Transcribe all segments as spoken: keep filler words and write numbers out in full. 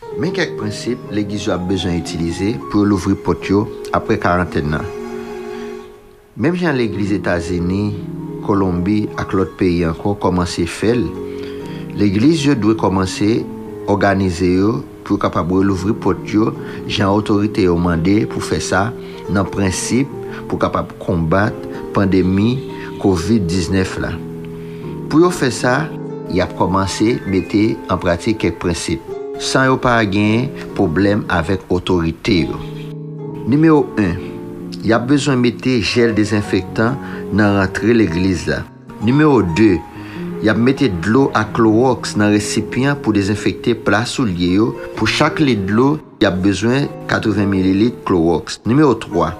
Men kèk prensip legliz yo ap bezwen itilize pou yo louvri pòt yo apre karantèn nan. Menm jan legliz Etazini, Kolonbi ak lòt peyi ankò kòmanse fè l, legliz yo dwe kòmanse òganize yo pou yo kapab relouvri pòt yo jan otorite yo mande pou fè sa nan prensip pou kapab konbat pandemi kovid diznèf la. Pou yo fè sa, y ap kòmanse mete an pratik kèk prensip san yo pa genyen pwoblèm avèk otorite yo. Nimewo en, y ap bezwen mete jèl dezenfektan nan rantre legliz la. Nimewo de, y ap mete dlo ak klowòks nan resipyan pou dezenfekte pla soulye yo. Pou chak lit dlo, y ap bezwen katreven mililit klowòks. Nimewo twa,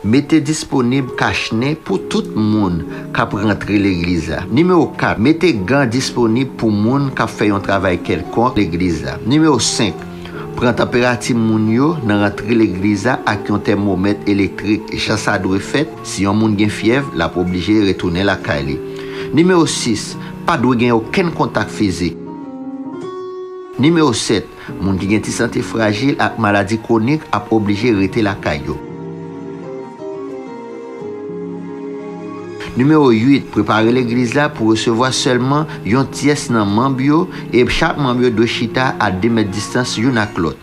mete disponib kachnen pou tout moun k ap rantre legliz la. Nimewo kat, mete gan disponib pou moun k ap fè yon travay kèlkonk legliz la. Nimewo senk, pran tanperati moun yo nan rantre legliz la ak yon tèmomèt elektrik jan sa dwe fèt. Si yon moun gen fyèv, l ap oblije retounen lakay li. Nimewo sis, pa dwe gen okenn kontak fizik. Nimewo sèt, moun ki gen ti sante frajil ak maladi kwonik ap oblije rete lakay yo. Nimewo uit, prepare legliz la pou resevwa sèlman yon tyès nan manm yo, e chak manm yo dwe chita a de mèt distans youn ak lòt.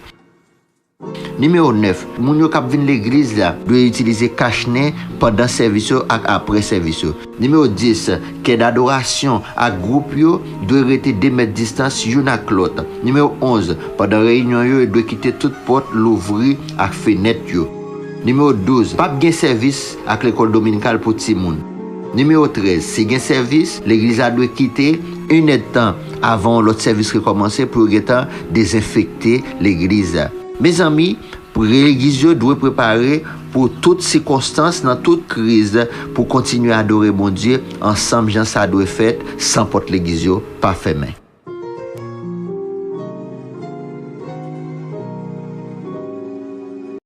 Nimewo nèf, moun yo k ap vin legliz la dwe itilize kachnen pandan sèvis yo ak apre sèvis yo. Nimewo dis, kè dadorasyon ak gwoup yo dwe rete de mèt distans youn ak lòt. Nimewo onz, pandan reyinyon yo, yo dwe kite tout pòt louvri ak fenèt yo. Nimewo douz, p ap gen sèvis ak lekòl dominikal pou timoun. Nimewo trèz, si gen sèvis, legliz la dwe kite enèdtan avan yon lòt sèvis rekòmanse pou yo gentan dezenfekte legliz la. Mezanmi, legliz yo dwe prepare pou tout sikonstans, nan tout kriz, pou kontinye adore Bondye ansanm jan sa dwe fèt, san pòt legliz yo pa fèmen.